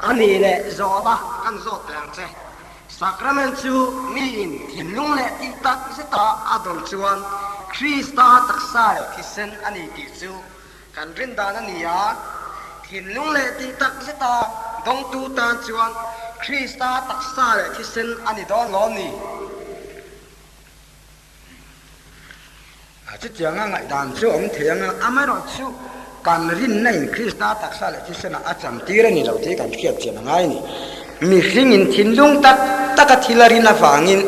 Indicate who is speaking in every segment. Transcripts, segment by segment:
Speaker 1: A nih leh zawhna kan zawt teh ang che. Sacrament chu miin thinlung leh tih tak zeta a dawn chuan Krista taksa leh thisen a ni tih chu kan rin dan a ni a. Thinlung leh tih tak zeta dawngtu tan chuan Krista taksa leh thisen a ni dawn lo ni.
Speaker 2: Chutianga ngaihdan chu awm thei ang a, amaherawhchu kan rinna in Krista taksa leh thisenah a chantir a ni lo tih kan hriat chian a ngai a ni. Mihringin thinlung tak taka thil a rin avangin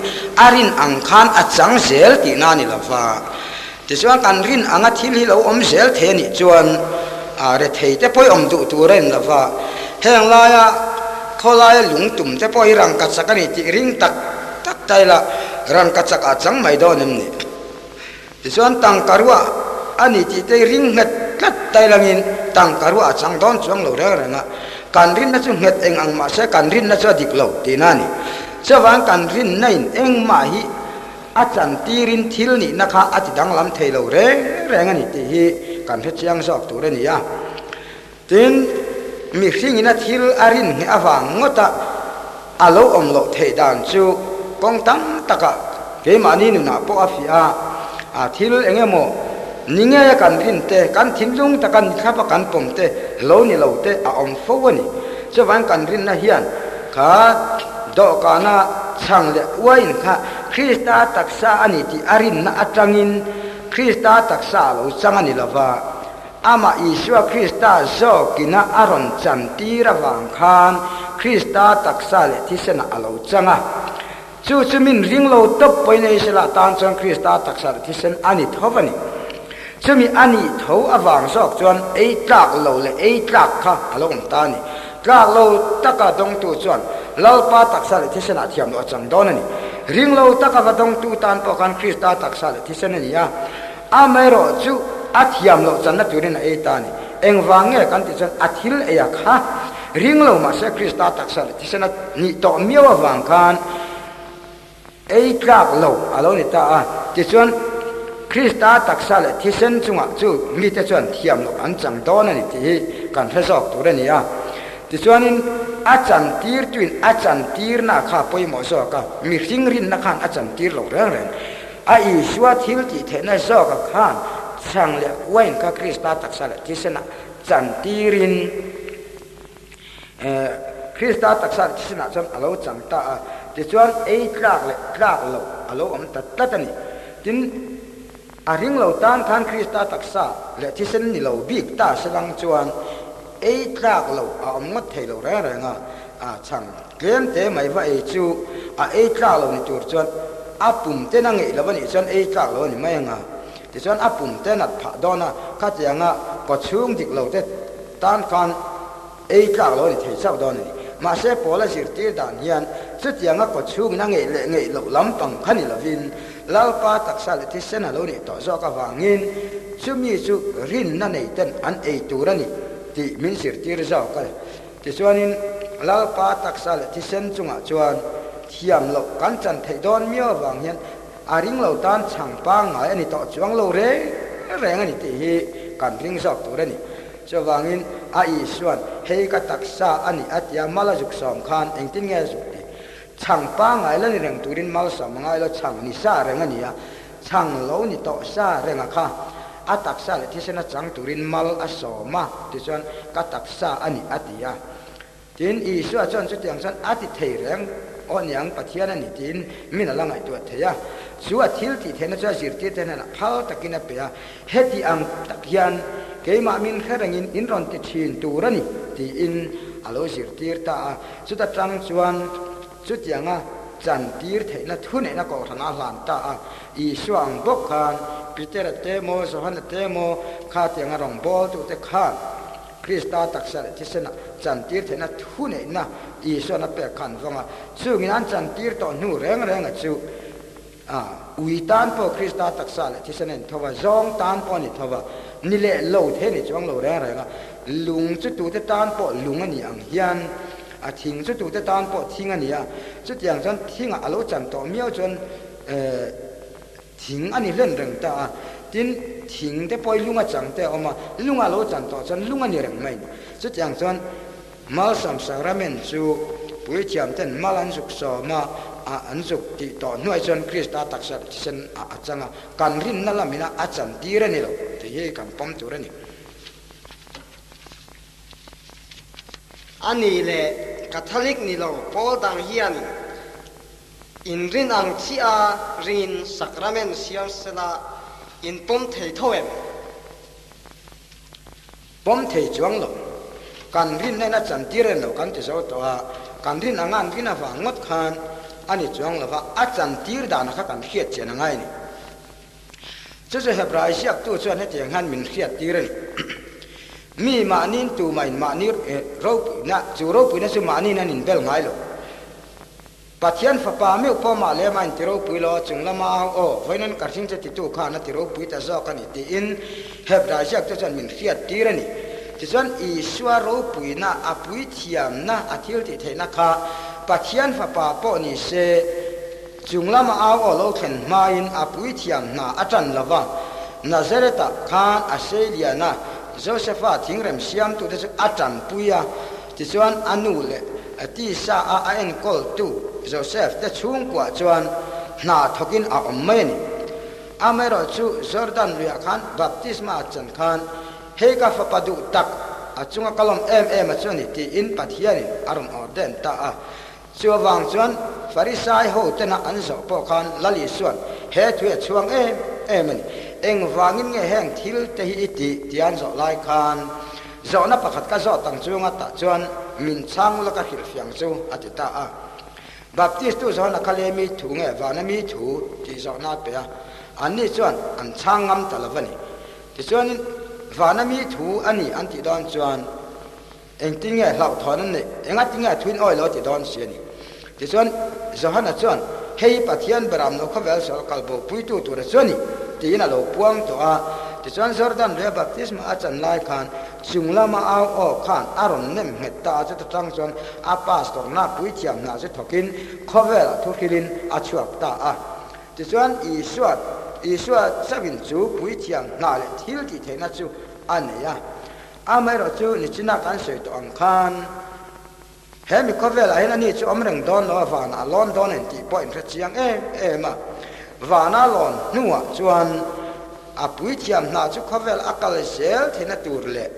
Speaker 2: a rin ang khan a chang zel tihna a ni lo va. Tichuan kan rin anga thil hi lo awm zel thei a nih chuan rethei te pawh hi awm duh tur a ni lo va. Heng laia khawlaia lungtum te pawh hi rangkachak a ni tih ring tak tak ta ila rangkachak ah chang mai dawn em ni? Tichuan tangka ruah a ni tih te ring nghet tlat ta ilangin tangka ruah a chang dawn chuang lo reng reng a, kan rinna chu nghet eng ang mahse kan rinna chu a dik lo tihna a ni. Chuvang kan rinna in engmah hi a chan tirin thil nihna kha a ti danglam thei lo reng reng a ni tih hi kan hre chiang zawk tur a ni a. Tin, mihringin a thil a rin ngheh avang ngawta a lo awm loh theih dan chu kawng tam takah keimahni nunah pawh a fiah a, a thil eng emaw ni ngeia kan rin te, kan thinlung taka ni thlapa kan pawm te lo ni lo te a awm fo a ni. Chuvangin kan rinna hian kha dawhkana chhang leh uaiin kha Krista taksa a ni tih a rinna atangin Krista taksa a lo chang a ni lova. Amah Isua Krista zawkina a rawn chantir avang khan Krista taksa leh thisenah a lo chang a. Chu chu min ring lo tawp pawhin a Israel tan chuan Krista taksa leh thisen a ni tho a ni. Chumi a nih tho avang zawk chuan ei tlak lo leh ei tlak kha a lo awm ta a ni. Tlak lo taka dawngtu chuan Lalpa taksa leh thisenah thiam loh a chang dawn a ni. Ring lo taka va dawngtu tan pawh khan Krista taksa leh thisen a ni a. Amaherawh chu a thiam loh channa turin a ei ta a ni. Engvang nge kan tih chuan a thil ei a kha ring lo mahse Krista taksa leh thisen a nih tawh miau avang khan ei tlak lo a lo ni ta a. Tichuan Krista taksa leh thisen chungah chu mite chuan thiam loh an chang dawn a ni tih hi kan hre zawk tur a ni a. Tichuanin a chantirtuin a chantirna kha pawimawh zawk a, mihring rinna khan a chantir lo reng reng. A Isua thil tih theihna zawka khan chhang leh wine kha Krista taksa leh thisenah chantirin Krista taksa leh thisenah chuan a lo chang ta a, tichuan ei tlak leh tlak loh a lo awm ta tlat a ni. Tin, a ring lo tan khan Krista taksa leh thisen ni lo bik ta selang chuan ei tlak loh a awm ngawt thei lo reng reng a, a chhang. Tlem te mai va ei chu a ei tlak lo ni tur chuan a pum ten a ngeih lo a nih chuan ei tlak lo a ni mai ang a. Tichuan a pum ten a phah dawn a, khatianga kawchhung dik lo te tan khan ei tlak lo a ni thei chauh dawn a ni. Mahse Paula zirtir dan hian chutianga kawchhungin a ngeih leh ngeih loh lampang kha ni lovin Lalpa taksa leh thisen a lo nih tawh zawk avangin chumi chu rinna nei ten an ei tur a ni tih min zirtir zawk a. Tichuanin Lalpa taksa leh thisen chungah chuan thiam loh kan chan theih dawn miau avang hian a ring lo tan chhang pangngai a ni tawh chuang lo reng reng a ni tih hi kan ring zawk tur a ni. Chuvangin a Isuan hei ka taksa a ni a tia mal a zuk sawm khan engtin nge a zuk tih? Chhang pangngai la ni reng turin malsawm a ngai lo, chhang ni sa reng a ni a, Chhang lo ni tawh sa renga kha a taksa leh thisen a chang turin mal a sawm a, tichuan ka taksa a ni a ti a. Tin, Isua chuan chutiang chuan a ti thei reng aw niang Pathian a ni tiin min a la ngaihtuah thei a. Chu a thil tih theihna chu a zirtirte hnenah phal takin a pe a, heti ang tak hian keimah min hre rengin in rawn ti thin tur a ni tiin a lo zirtir ta a. Chuta tang chuan Chutianga chantir theihna thuneihna kohhran a hlan ta a, Isua ang bawk khan Petera te maw, Johana te maw khatianga rawngbawltute khan Krista taksa leh thisena chantir theihna thuneihna Isuan a pek kha an vawng a. Chungin an chantir tawh hnu reng renga chu a ui tan pawh Krista taksa leh thisen a intho va, zawng tan pawh a ni tho va, ni leh lo thei a ni chuang lo reng reng a, lung chu tute tan pawh lung a ni ang hian A thing chu tute tan pawh thing a ni a, chutiang chuan thingah a lo chan tawh miau chuan thing a ni hlen reng ta a. Tin, thing te pawh hi lunga chang te a awm a, lunga a lo chan tawh chuan lung a ni reng mai a ni. Chutiang chuan Malsawm Sacrament chu puithiam ten mal an zuk sawm a, an zuk tih tawh hnuai chuan Krista taksa leh thisen ah a chang a, kan rinna lamina a chan tir a ni lo tih hi kan pawm tur a ni.
Speaker 1: A nih leh Catholic ni lo pawl dang hian inrin ang chiah a ringin Sacrament siam sela in pawm thei tho em?
Speaker 2: Pawm thei chuang lo. Kan rinna in a chantir en lo kan ti zo tawh a, kan rin anga an rin avang ngawt khan a ni chuang lo va, a chantir danah kha kan hriat chian a ngai a ni. Chu chu Hebrai ziaktu chuan hetiang hian min hriat tir a ni, Mi mahniin tumahin mahni ropuina, chu ropuina chu mahniin an inbel ngai lo. Pathian Fapa meuh pawh mah lem a inti ropui lo a, chung lama au aw, vawiin ka hring che titu khan a ti ropui ta zawk a ni tiin Hebrai ziaktu chuan min hriat tir a ni. Tichuan Isua ropuina, a puithiamna, a thil tih theihna kha Pathian Fapa pawh ni se, chung lama au aw lo thlen hmain a puithiam hna a tan lo va, Nazareth-ah khan a seilian a, Josefa thingrem siamtute chu a tanpui a, Tichuan, a nu leh a tisa a a enkawltu Joseph te chhungkuah chuan hna thawkin a awm mai a ni. Amaherawh chu Jordan luiah khan baptisma a chan khan, Hei ka fapa duh tak, a chunga ka lawm em em a chu a ni tiin Pathianin a rawn ordain ta a. Chu avang chuan Farisai ho tena an zawh pawh khan Lal Isua'n he thu a chhuang em em a ni. Engvangin nge heng thil te hi i tih tih an zawh lai khan zawhna pakhat ka zawh tang chunga tah chuan min chhang ula ka hrilhfiang chu a ti ta a. Baptist tu zawhna kha le mi thu nge vana mi thu tih zawhna a pe a, anni chuan an chhang ngam ta lo va ni. Tichuanin vana mi thu a ni an tih dawn chuan, Engtin nge hlauhthawn an neih? Engatin nge thuin awi lo ti dawn si a ni? Tichuan, Johana chuan, Hei Pathian beram lo khawvel sual kal bo puitu tura chu a ni, tiin a lo puang tawh a. Tichuan, Jordan luia baptisma a chan lai khan chung lama au aw khan a rawn nem nghet ta a, chuta tang chuan a pastor hna puithiam hna chu thawkin khawvelah thu hrilhin a chhuak ta a. Tichuan, Isua, Isua chauhin chu puithiam hna leh thil tih theihna chu a nei a. Amaherawh chu nichina kan sawi tawh ang khan he mi khawvelah hian ani chu awm reng dawn lo a, vanah lawn dawn en tih pawh inhre chiang em em a. Vana lawn hnuah chuan a puithiam hna chu khawvel a kal zel theihna tur leh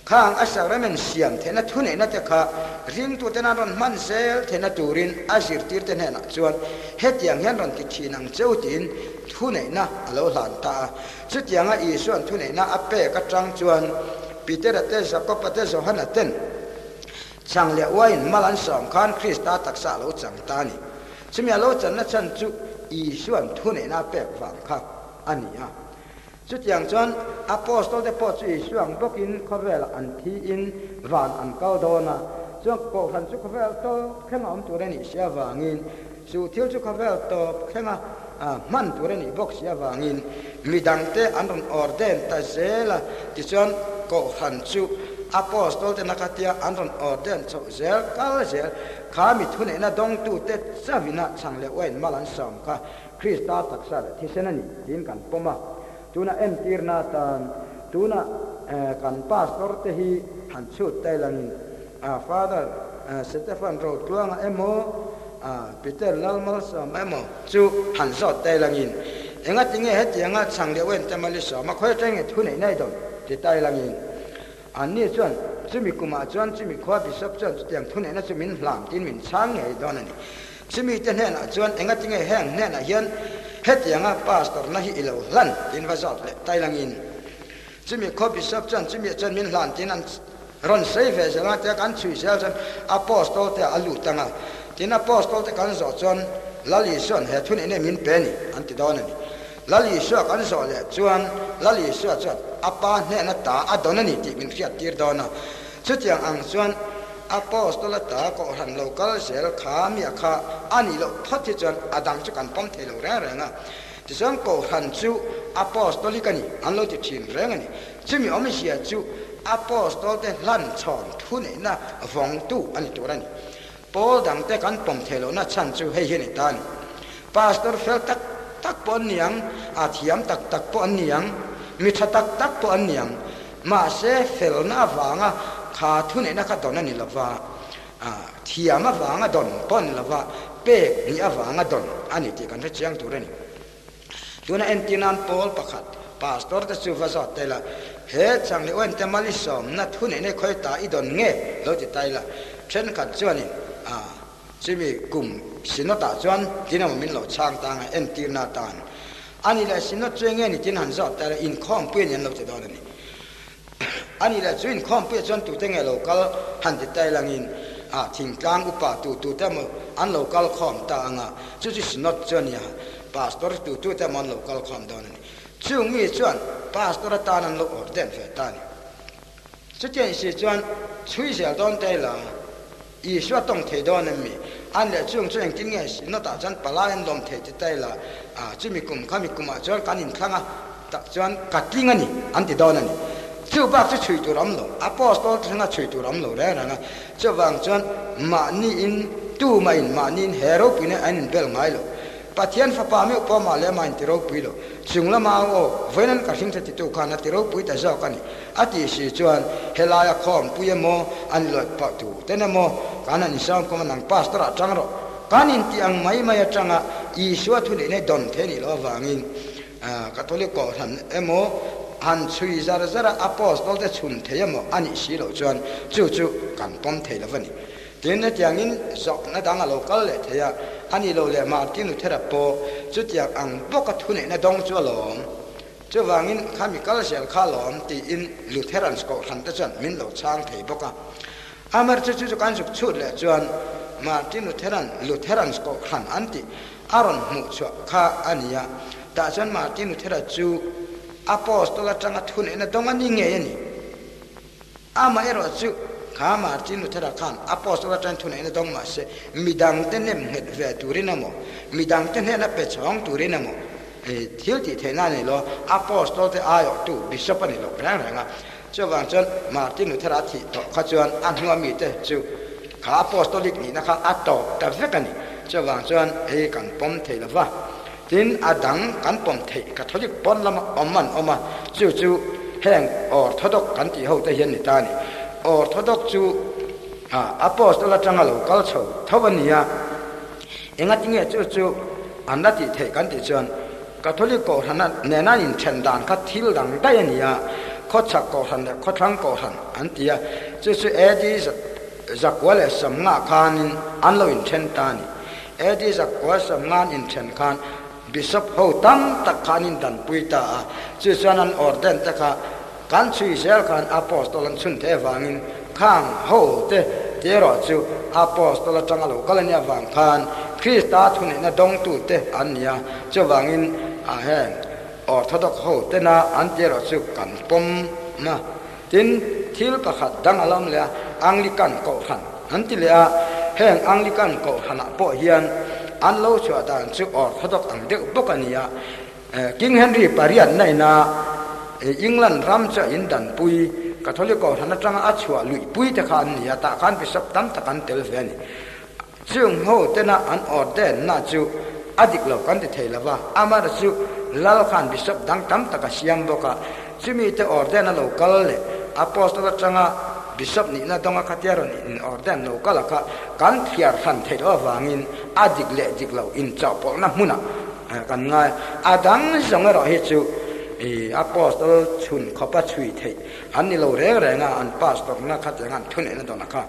Speaker 2: Khang a sacrament siam theihna thuneihna te kha ringtuten an rawn hman zel theihna turin a zirtirte hnenah chuan hetiang hian rawn ti thin ang cheu tiin thuneihna a lo hlan ta a. Chutianga Isua'n thuneihna a pek atang chuan Petera te, Jakoba te, Johana ten chang leh uaiin mal an sawm khan Krista taksa a lo chang ta a ni. Chumi a lo channa chhan chu Isua'n thuneihna a pek vang kha a ni a. Chutiang chuan Apostol te pawh chu Isua ang bawkin khawvelah an thiin van an kal dawn a, chuan Kohhran chu khawvel tawp thlenga awm tur a nih si avangin, chu thil chu khawvel tawp thlenga hman tur a nih bawk si avangin midangte an rawn ordain ta zel a, tichuan Kohhran chu Apostol te nakatia an rawn ordain chhoh zel kal zel kha mi thuneihna dawngtute chauhina chhang leh uain mal an sawm kha. Krista taksa leh thisen a ni tiin kan pawm a, tuna entirna atan tuna kan pastor te hi han chhut ta ilangin Father Stephen Rotluanga emaw Peter Lalmalsawma emaw chu han zawt ta ilangin engatinge hetianga chhang leh uain te malisawm a khawi atangin thu neih nei dawn ti ta ilangin anni chuan chumi kumah chuan chumi khua Bishop chuan chutiang thu neihna chu min hlam tiin min chhang ngei dawn a ni. Chumi te hnenah chuan engatinge heng hnenah hian hetianga pastor na hi i lo hlan tiin va zawt leh tailangin chumi khaw bishop chuan chumi chuan min hlan tiin an rawn sawi ve zel a, tia kan chhui zel chuan apostol te ah a lut ang a, tin apostol te kan zawh chuan Lal Isua'n he thun enge min pe ni an ti dawn a ni. Lal Isua kan zawh leh chuan Lal Isua chuan a pa hnena ta a dawn a ni tih min hriat tir dawn a, chutiang ang chuan Apostol ata kohhran lo kal zel kha mia kha a nih loh phawt hi chuan a dang chu kan pawm thei lo reng reng a. Tichuan kohhran chu Apostolic a ni an lo ti thin reng a ni. Chumi awmzia chu Apostol te hlan chhawn thuneihna vawngtu a ni tur a ni. Pawl dangte kan pawm thei lohna chhan chu hei hi a ni ta a ni. Pastor fel tak tak pawh an ni ang, a thiam tak tak pawh an ni ang, mi tha tak tak pawh an ni ang. Mahse felna avanga. Kha thuneihna kha dawn a ni lova, thiam avanga dawn pawh a ni lova, pek nih avanga dawn a ni tih kan hre chiang tur a ni. Tuna entir nan pawl pakhat pastor te chu va zawt ta ila, He chang leh uain te mal i sawmna thuneihna i khawi ta i dawn nge? lo ti ta ila, thenkhat chuanin chumi kum synod ah chuan tin emaw min lo chhang ta anga entirna atan a ni leh synod chu enge ni tin han zawt ta ila inkhawmpui a ni an lo ti dawn a ni. A nih leh chu inkhawmpuiah chuan tute nge lo kal han ti tai langin a thingtlang upa tu tute emaw an lo kal khawm ta ang a, chu chu Synod chu a nia, Pastor tu tute emaw an lo kal khawm dawn a ni. Chung mi chuan Pastor atan an lo ordain ve ta a ni. Chutiang insi chuan chhui zel dawn ta ila, Isua tawng thei dawn em mi? An leh chung chu engtin nge Synod ah chuan palai an lawm thei ti ta ila, chumi kum kha mi kumah chuan kan inthlang a, tak chuan ka tling a ni an ti dawn a ni. Chu bak chu chhui tur awm lo, Apostol thlenga chhui tur awm lo reng reng a. Chuvang chuan mahniin tumahin mahniin he ropuina an inbel ngai lo. Pathian fapa meuh pawh mah leh mah in ti ropui lo. Chung lama aw, vawiin ka hring thla titu khan a ti ropui ta zawk a ni. A tih si chuan helaia khawmpui emaw, an lawih pah tur ten emaw, kan han insawm kawm a, nang pastor ah tang rawh. Kan intih ang mai mai atanga Isua thu neihna i dawn thei nih loh avangin Catholic kohhran emaw han chhui zar zar a Apostol te chhun thei emaw a nih si loh chuan chu chu kan pawm thei lo va ni. Tin, hetiangin zawhna dang a lo kal leh thei a, a nih loh leh Martin Luthera pawh chutiang ang bawka thuneihna dawng chu a lawm. Chuvangin kha mi kal zel kha a lawm tiin Lutherans kohhran te chuan min lo chhang thei bawk a. Amar chu chu chu kan zuk chhut leh chuan Martin Lutheran Lutherans kohhran an tih a rawn hmuh chhuah kha a ni a. Tah chuan Martin Luthera chu Apostol atanga thuneihna dawng a ni ngei a ni. Amaherawh chu, kha Martin Luthera khan Apostol atang thuneihna dawng mah se, midangte nem nghet ve turin emaw, midangte hnena pe chhawng turin emaw thil tih theihna a nei lo, Apostol te aiawhtu Bishop a ni lo reng reng a. Chuvang chuan Martin Luthera a thih tawh kha chuan a hnua mite chu kha Apostolic nihna kha a tawp ta vek a ni. Chuvang chuan hei kan pawm thei lo va. Tin, a dang kan pawm theih Catholic pawn lama awm an awm a, chu chu heng Orthodox kan tih ho te hian ni ta a ni. Orthodox chu Apostol atanga lo kal chho tho a ni a, engatinge chu chu an la tih theih kan tih chuan Catholic Kohhran nena inthen dan kha thil dang daih a ni a, khawchhak Kohhran leh khawthlang Kohhran an ti a, chu chu AD zakua leh sawmnga khanin an lo inthen ta a ni. AD zakua sawmngan inthen khan Bishop ho tam tak kha an indanpui ta a, chu chuan an ordain te kha kan chhui zel khan Apostol an chhun theih avangin khang ho te te erawh chu Apostol atanga lo kal a nih avang khan Krista thuneihna dawngtu te an ni a, chuvangin a heng Orthodox ho tena an ti erawh chu kan pawm a. Tin, thil pakhat dang a lam leh a, Anglican Kohhran an ti leh a, heng Anglican Kohhranah pawh hian an lo chhuah dan chu Orthodox ang deuh bawk a ni a. King Henry pariat naina England ram chu a indanpui, Catholic Kohhran atanga a chhuah luihpui te kha an ni a, tah khan bishop tam tak an tel ve a ni. Chung ho tena an ordainna chu a dik lo kan ti thei lo va, amah chu Lal khan bishop dang tam tak a siam bawk a, chumi te ordain a lo kal leh Apostle atanga bishop nihna dawnga khatia rawn in ordain lo kal a kha kan thliar hran theih loh avangin a dik leh dik lo inchawhpawlhna hmunah kan ngai a. A dang zawng erawh hi chu Apostle chhun khawpa chhui theih an ni lo reng reng a, an pastor na khatiang an thuneihna dawnah kha.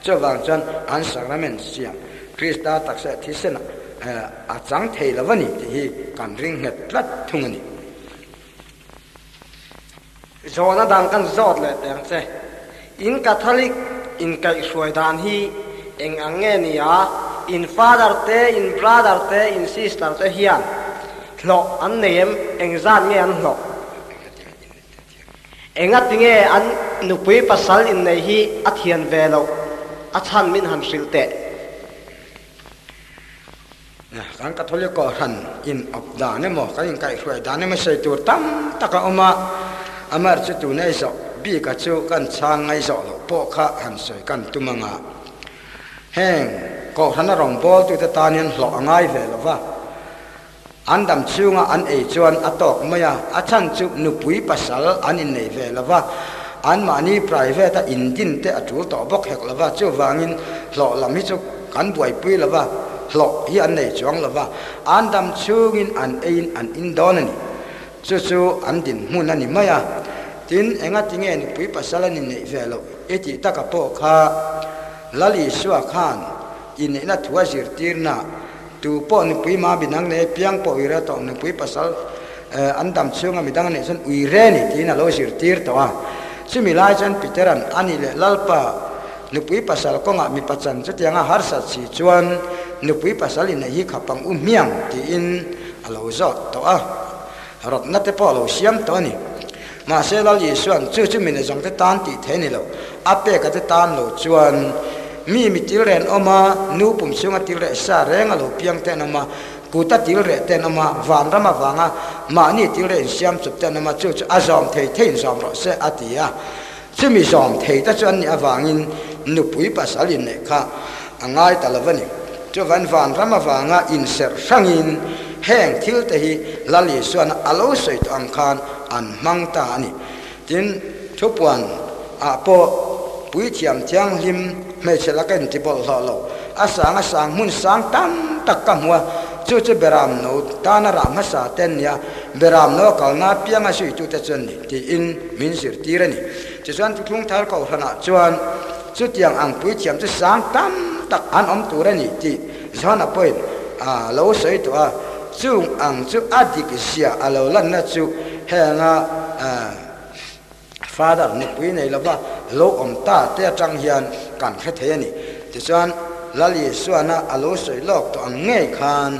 Speaker 2: Chuvang chuan an sacrament siam Krista taksa thisen a chang thei lo a ni tih hi kan ring nghet tlat thung a ni.
Speaker 1: Zawhna dang kan zawt leh teh ang che. In Catholic inkaihhruai dan hi eng ang nge ni a? In father te, in brother te, in sister te hian hlawh an nei em? Engzat nge an hlawh? Engatinge an nupui pasal innei hi a thian ve loh a chhan min han hrilh teh.
Speaker 2: Kan Catholic Kohhran in awp dan emaw, kan inkaihhruai dan emaw sawi tur tam tak a awm a, amar chu tun ei zawh bika chu kan chhang ngai zawh loh pawh kha han sawi kan tum ang a. Heng Kohhrana rawngbawltute tan hian hlawh a ngai ve lo va. An dam chhunga an ei chuan a tawk mai a, a chhan chu nupui pasal an innei ve lo va. Anmahni private a indin te a tul tawh bawk hek lo va, chuvangin hlawh lam hi chu kan buaipui lo va, hlawh hi an nei chuang lo va, an dam chhungin an eiin an in dawn a ni. Chu chu an dinhmun a ni mai a. Tin, engati nge nupui pasal an inneih ve loh i tih taka pawh kha Lal Isua khan inneihna thu a zirtirna tu pawh nupui ma midang nei piang pawh uire tawh nupui pasal an dam chhunga midang neih chuan uire ni tiin a lo zirtir tawh a. Chumi lai chuan Peteran a nih leh Lalpa nupui pasal kawngah mipa chan chutianga harsat si chuan nupui pasal inneih hi khap ang u hmiang tiin a lo zawt tawh a, rawtna te pawh a lo siam tawh a ni. Mahse Lal Isuan chu chu mine zawng te tan tih theih a ni lo, a peka te tan lo chuan mi mi til reh an awm a, nu pum chhunga til reh sa reng a lo piang te an awm a, kuta til reh te an awm a, vanram avanga mahni til reh insiam chawp te an awm a, chu chu a zawm thei thei in zawm rawh se a ti a. Chumi zawm thei te chu an nih avangin nupui pasal inneih kha a ngai ta lo a ni. Chuvan vanram avanga inserh hrangin heng thil te hi Lal Isuana a lo sawi tawh ang khan an hmang ta a ni. Tin, thupuan ah pawh puithiam thianghlim hmeichhe laka inti bawlhhlawh lo, a sang a sang hmun sang tam tak ka hmu a, chu chu Beram no tana rah hmasa te an ni a, Beram no a kalna apianga zuitute chu an ni tiin min zirtir a ni. Tichuan Thuthlung Thar Kohhranah chuan chutiang ang puithiam chu sang tam tak an awm tur a ni tih Johana pawhin a lo sawi tawh a, chung ang chu a dik zia a lo lanna chu henga Father nupui nei lova lo awm ta te atang hian kan hre thei a ni. Tichuan Lal Isuana a lo sawi lawk tawh ang ngei khan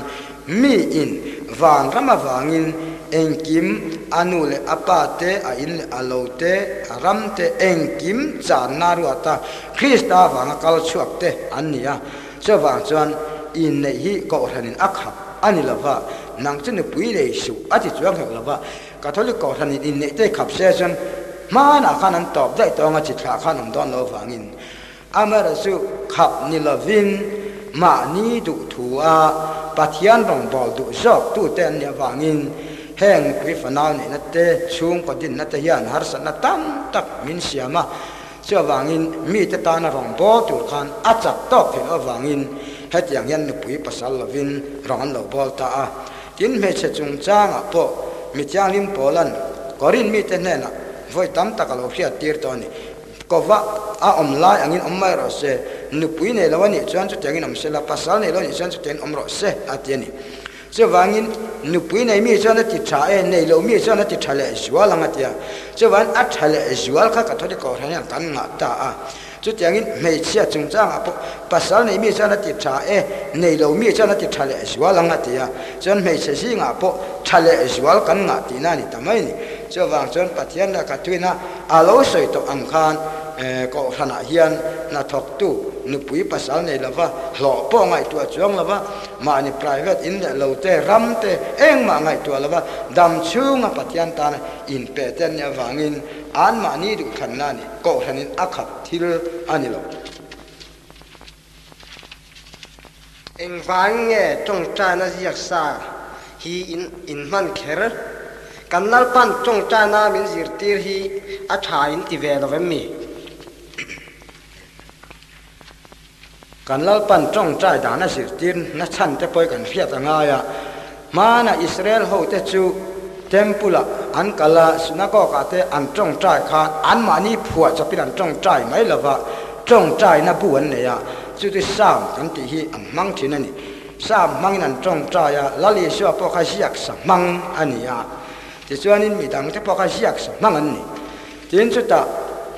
Speaker 2: Mi in van ram avangin engkim a nu leh a pa te, a in leh a lo te, a ram te, engkim channa ruata Krista avanga kal chhuak te an ni a. Chuvang chuan inneih hi Kohhranin a khap a ni lova, nang chu nupui nei suh a ti chuang hek lova, Catholic Kohhranin inneih te khap se chuan hmanah khan an tawp daih tawng a, chi thlah khan awm dawn lo avangin Amaherawhchu khap ni lovin mahni duh thu a Pathian rawngbâwl duh zawk tute an nih avangin heng nupui fanau neihna te, chhungkaw dinna te hian harsatna tam tak min siam a. Chuvangin mite tana rawngbâwl tur khan a chak tawk theih loh avangin hetiang hian nupui pasal lovin rawng an lo bâwl ta a. Tin, hmeichhe chungchangah pawh mi thianghlim Paula'n Korin mite hnenah vawi tam tak a lo hriattir tawh a ni. Kova a awm lai angin awm mai rawh se, nupui nei lo a nih chuan chutiangin awm se la, pasal nei lo a nih chuan chutiangin awm rawh se, a ti a ni. Chuvangin, nupui nei mi chuan a ti tha e, nei lo mi chuan a ti tha leh zual ang a ti a. Chuvangin, a tha leh zual kha Catholic Kohhran hian kan ngah ta a. Chutiangin, hmeichhia chungchangah pawh pasal nei mi chuan a ti tha e, nei lo mi chuan a ti tha leh zual ang a ti a. Chuan hmeichhe zingah pawh tha leh zual kan ngah tihna a ni ta mai a ni. Chuvang chuan Pathian leh Khathuina a lo sawi tawh ang khan Kohhranah hian hnathawktu nupui pasal nei lova, hlawh pawh ngaihtuah chuang lova, mahni private in leh lo te, ram te engmah ngaihtuah lova dam chhunga Pathian tana inpe te an nih avangin anmahni duhthlanna a ni. Kohhranin a khap thil a ni lo.
Speaker 1: Engvang nge tawngtaina ziaksa hi in inhman kher? Kan Lalpan tawngtaina min zirtir hi a tha in ti ve lo em mi?
Speaker 2: Kan Lalpan tawngtai dan a zirtir na chhan te pawh kan hriat a ngai a. Hmana Israel ho te chu Temple ah an kal a, Synagogue ah te an tawngtai khan anmahni phuah chawpin an tawngtai mai lova, tawngtaina bu an nei a, chu chu Psalm kan tih hi an hmang thin a ni. Psalm hmangin an tawngtai a, Lal Isua pawh kha ziaksa hmang a ni a, tichuanin midangte pawh kha ziaksa hmang an ni. Tin chutah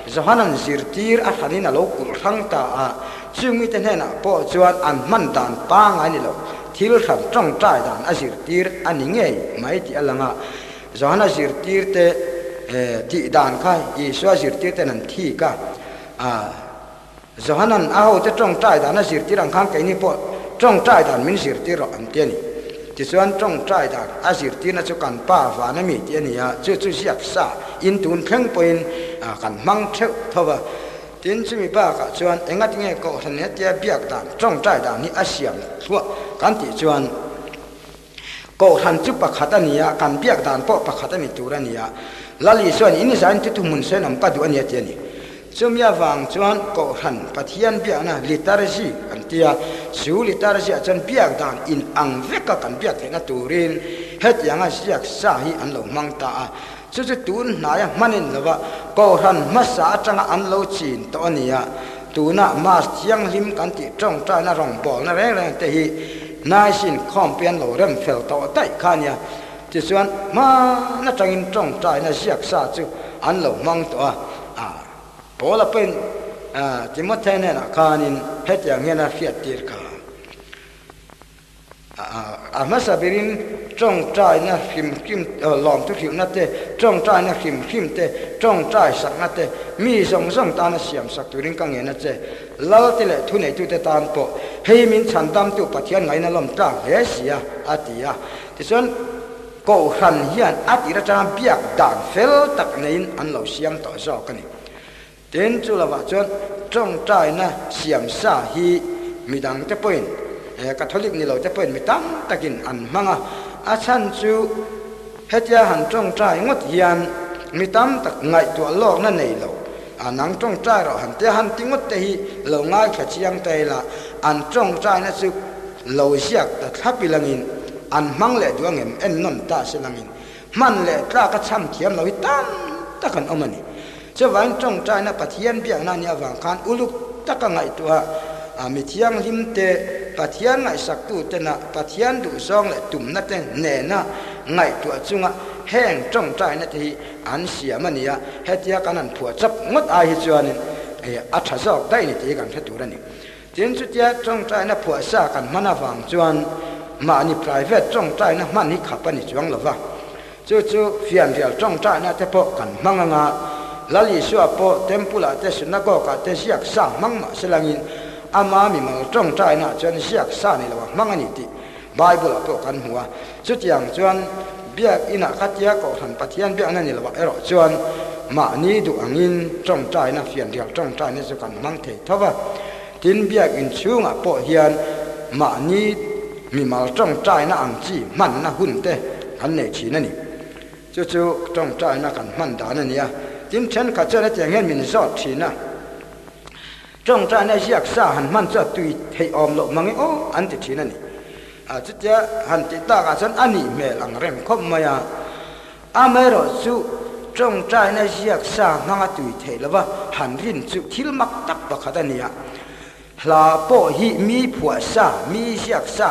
Speaker 2: Johanan zirtir a hranin a lo kulh hrang ta a, chung mite hnenah pawh chuan an hman dan pangngai ni lo, thil hran tawngtai dan a zirtir a ni ngei mai tih a lang a. Johana zirtirte tih dan kha Isua zirtirten an thik a, Johanan a hote tawngtai dan a zirtir ang khan keini pawh tawngtai dan min zirtir rawh an ti a ni. Tichuan tawngtai dan a zirtirna chu kan pa van a mi tih a ni a, chu chu ziak sa in tun thleng pawhin kan hmang theuh tho va. Tin chumi bakah chuan engatinge Kohhran hetia biak dan tawngtai dan hi a siam thluah kan tih chuan, Kohhran chu pakhat a ni a, kan biak dan pawh pakhat a ni tur a ni a. Lal Isua'n in zain chu thuhmun sawihnawm ka duh a ni a ti a ni. Chumi avang chuan Kohhran Pathian biakna liturgy kan ti a, chu liturgy-ah chuan biak dan in ang veka kan biak theihna turin hetianga ziak sa hi an lo hmang ta a. Chu chu tun hnaia hmanin lova Kohhran hmasa atanga an lo chin tawh a ni a, tuna Mass thianghlim kan tih tawngtaina rawngbawlna reng reng te hi hnaisin khawmpui an lo rem fel tawh daih kha a nia. Tichuan, hman atangin tawngtaina ziak sa chu an lo hmang tawh a, a Paula pawhin Timothy hnenah khanin hetiang hian a hriattir kha. A hmasa berin tawngtaina hrim hrim, lawmthu hrilhna te, tawngtaina hrim hrim te, tawngtai sakna te, mi zawng zawng tana siam sak turin ka ngen a che. Lalte leh thuneitute tan pawh hei min chhandamtu Pathian ngaihna lawm tlak hle si a, a ti a. Tichuan, Kohhran hian a tir atanga biak dan fel tak neiin an lo siam tawh zawk a ni. Tin, chu lovah chuan tawngtaina siam sa hi midangte pawhin, Catholic ni lote pawhin mi tam takin an hmang a. A chhan chu hetia han tawngtai ngawt hian mi tam tak ngaihtuah lawkna nei lo, a nang tawngtai rawh han tia han ti ngawt te hi lo ngaithla chiang ta ila, an tawngtaina chu lo ziak ta thlap ilangin an hmang leh duh angem en nawn ta se langin hman leh tlak a chham thiam lo hi tam tak an awm a ni. Chuvangin tawngtaina Pathian biakna a nih avang khan uluk taka ngaihtuah a mi thianghlim te, Pathian ngaihsaktu tena Pathian duhzawng leh tumna te nena ngaihtuah chunga heng tawngtaina te hi an siam a ni a, hetia kan han phuah chap ngawt ai hi chuanin a tha zawk daih ni tih hi kan hre tur a ni. Tin, chutia tawngtaina phuah sa kan hman avang chuan mahni private tawngtaina hman hi khap a ni chuang lo va. Chu chu fianrial tawngtaina te pawh kan hmang anga, Lal Isua pawh Temple-ah te Synagogue-ah te ziak sa hmang mah se langin ama mimal tawngtainaah chuan ziak sa ni lo a hmang a ni tih Bible-ah pawh kan hmu a. Chutiang chuan biak inah khatia Kohhran Pathian biakna ni lovah erawh chuan mahni duh angin tawngtaina, fianrial tawngtaina chu kan hmang thei tho va. Tin, biak inchhungah pawh hian mahni mimal tawngtaina ang chi hmanna hun te kan nei thin a ni. Chu chu tawngtaina kan hman dan a ni a. Tin, thenkhat chuan hetiang hian min zawt thin a. Tawngtaina ziak sa han hman chu a tui theih awm loh mang e aw an ti thin a ni. A chutia han tih takah chuan a nih hmel ang reng khawp mai a. Amaherawh chu tawngtaina ziak sa hmang a tui theih lova han rin chu thil mak tak pakhat a ni a. Hla pawh hi mi phuah sa, mi ziak sa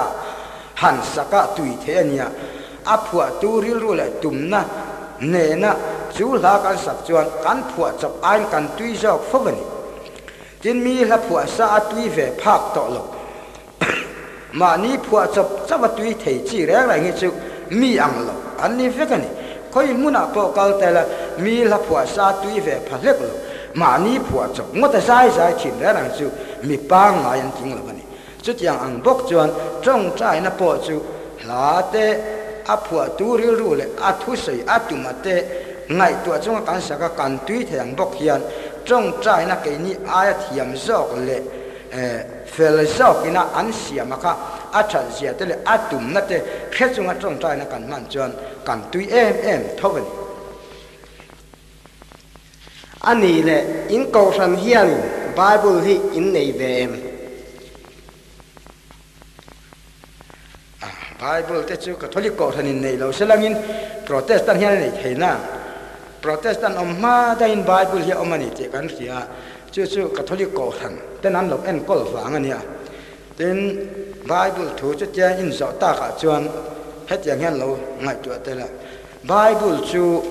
Speaker 2: han sak a tui theih a ni a. A phuahtu rilru leh tumna nena chu hla kan sak chuan kan phuah chawp aiin kan tui zawk fo a ni. Tin, mi hla phuah sa a tui ve phak tawh lo. Mahni phuah chawp chauh a tui thei chi reng reng hi chu mi ang lo an ni vek a ni. Khawi hmunah pawh kal tel a, mi hla phuah sa tui ve pha hlek lo. Mahni phuah chawp ngawt a zai zai thin reng reng chu mi pangngai an tling lo a ni. Chutiang ang bawk chuan tawngtaina pawh chu hla te, a phuahtu rilru leh a thusawi a tuma te ngaihtuah chunga kan sak a kan tui thei ang bawk hian tawngtaina keini aia thiam zawk leh fel zawkina an siam a kha a that zia te leh a tumna te hre chunga tawngtaina kan hman chuan kan tui em em tho a ni.
Speaker 1: A nih leh in kohhran hianin Bible hi in nei ve em?
Speaker 2: Bible te chu Catholic kohhran in nei lo se langin Protestant hian a nei thei na. Protestant awm hma daihin Bible hi a awm a ni tih kan hria a, chu chu Catholic kohhran ten an lo enkawl vang a nia. Tin, Bible thu chutia inzawh takah chuan hetiang hian lo ngaihtuah tel a, Bible chu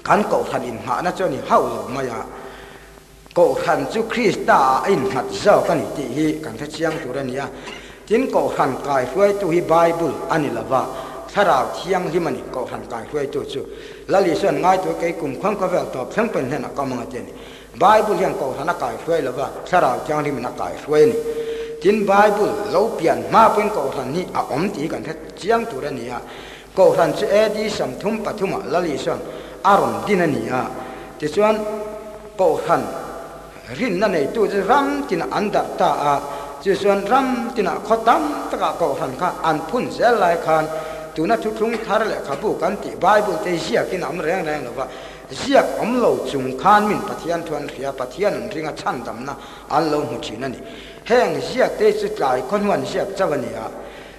Speaker 2: kan kohhran inngahna chu a ni hauh lo mai a, Kohhran chu Krista ah a innghat zawk a ni tih hi kan hre chiang tur a ni a. Tin, Kohhran kaihruaitu hi Bible a ni lova, Thlarau Thianghlim a ni Kohhran kaihruaitu chu. Lal Isuan ngaituah kei kum khuang khawvel tawp thleng pawn hnenah ka awm ang a ti a ni. Bible hian Kohhran a kaihruai lova, Thlarau Thianghlimin a kaihruai a ni. Tin, Bible lo pian hma pawhin Kohhran hi a awm tih hi kan hre chiang tur a ni a. Kohhran chu AD 33 ah Lal Isuan a rawn din a ni a, tichuan Kohhran rinna neitu chu ram tinah an darh ta a, chu chuan ram tinah khaw tam takah Kohhran kha an phun zel lai khan tuna thuthlung thar lehkhabu kan tih Bible te ziakin a awm reng reng lo va, ziak awm lo chung khan min Pathian thu an hria, Pathian an ringa chhandamna an lo hmu thin a ni. Heng ziak te chu tlai khawhnuan ziak chauh a ni a,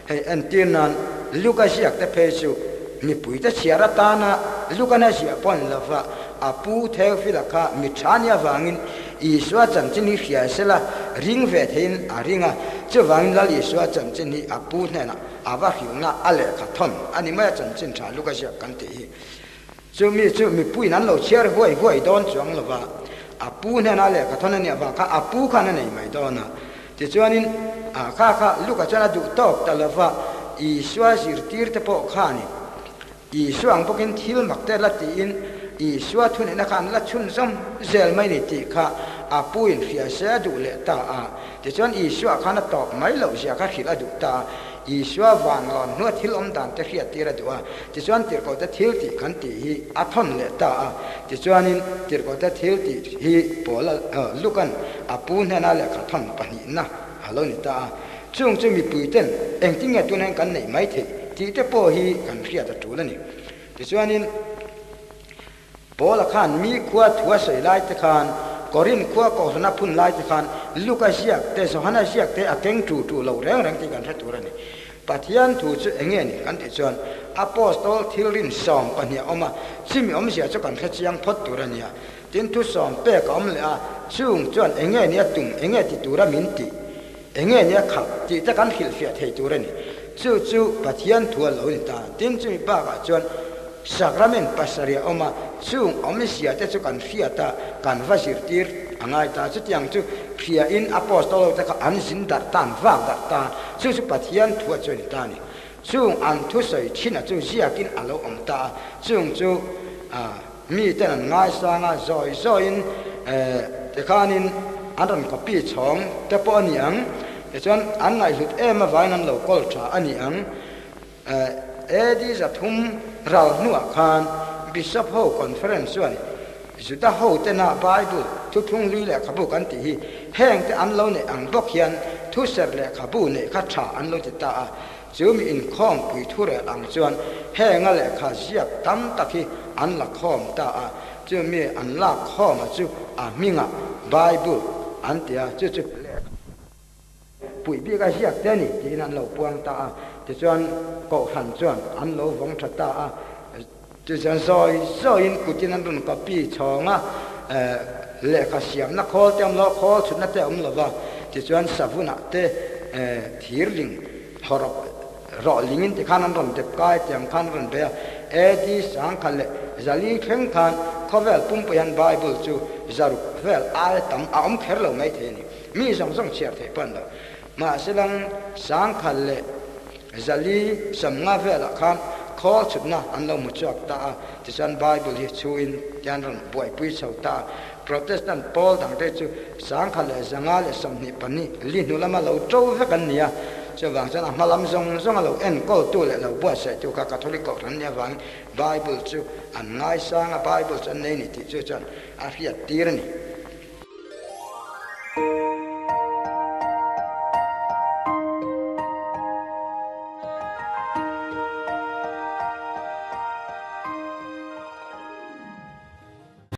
Speaker 2: hei entir nan Luka ziak te phei chu mipuite chhiar atana Lukan a ziah pawh a ni lo va, a pu Theophila kha mi tha nia vangin Isua chanchin hi hria sela ring ve theiin a ring a, chuvangin Lal Isua chanchin hi a pu hnenah a va hrilhna a lehkha thawn a ni mai a chanchin tha Luka ziak kan tih hi. Chumi chu mipuiin an lo chhiar huai huai dawn chuang lo va, a pu hnenah lehkha thawn a nih avang kha a pu khan a nei mai dawn a. Tichuanin a kha kha Luka chuan a duh tawk ta lo va, Isua zirtirte pawh khanin Isua ang bawkin thil mak te la tiin Isua thuneihna kha an la chhunzawm zel mai ni tih kha a puin hria se a duh leh ta a. Tichuan Isua khan a tawp mai loh zia kha hrilh a duh ta a. Isua van lawn hnua thil awm dan te hriattir a duh a, tichuan tirhkohte thil tih kan tih hi a thawn leh ta a. Tichuanin tirhkohte thil tih hi Paula Lukan a pu hnena lehkha thawn pahnihna a lo ni ta a. Chung chu mipuiten engtin nge tunah hian kan neih mai theih tih te pawh hi kan hriat a tul a ni. Tichuanin Paula khan mi khua thu a sawi lai te khan, Korin khua kohhran a phun lai te khan Luka ziak te, Johana ziak te a keng tu tu lo reng reng tih kan hre tur a ni. Pathian thu chu eng nge ni kan tih chuan Apostol thil rin 12 a awm a, chimi awmzia chu kan hre chiang phawt tur a ni a. Tin thu sawm pek a awm leh a, chung chuan eng nge ni a tum, eng nge ti tura min tih, eng nge ni a khap tih te kan hrilhfiah thei tur a ni. Chu chu Pathian thu a lo ni ta. Tin chumi bakah chuan Sacrament pasarih a awm a, chung awmzia te chu kan hriat a, kan va zirtir a ngai ta. Chutiang chu hriain Apostol ho te kha an zin darh ta, an vak darh ta. Chu chu Pathian thu a chu a ni ta a ni. Chung an thusawi thin a chu ziakin a lo awm ta a, chung chu miten an ngaisang a, zawi zawiin tikhanin an rawn copy chhawng te pawh a ni ang, tichuan an ngaihhlut em avangin an lo kawl tha a ni ang. AD 300 ral hnuah khan Bishop ho conference chuan Juda ho tena Bible thuthlung hlui lehkhabu kan tih hi heng te an lo neih ang bawk hian thuser lehkhabu neih kha tha an lo ti ta a. Chu mi inkhawmpui thurel ang chuan henga lehkha ziak tam tak hi an la khawm ta a. Chu mi an lak khawma chu a hmingah Bible an ti a, chu chu lehkha. Puih bik a ziak te a ni tiin an lo puang ta a, tichuan Kohhran chuan an lo vawng tha ta a, tichuan zawi zawiin kutin an rawn copy chhawng a, lehkha siamna khawl te a awm lo a, khawl chhutna te a awm lo va, tichuan savunah te thirling hawrawp rawh lingin tikhan an rawn dep kai tiang khan an rawn bei a, AD 1400 thleng khan khawvel pumpui hian Bible chu 600 vel aia tam a awm kher lo maithei a ni. Mi zawng zawng chhiar theih pawh an lo. Mahse lang 1450 velah khan khawl chhutna an lo hmu chhuak ta a, tichuan Bible hi chhuin tian rawn buaipui chho ta a. Protestant pawl dangte chu 1124 li hnu lama lo to vek an ni a, chuvang chuan a hma lam zawng zawnga lo enkawltu leh lo buatsaihtu kha Catholic kohhran nia vangin Bible chu an ngaisang a, Bible chu an nei ni tih chu chuan a hriat tir a ni.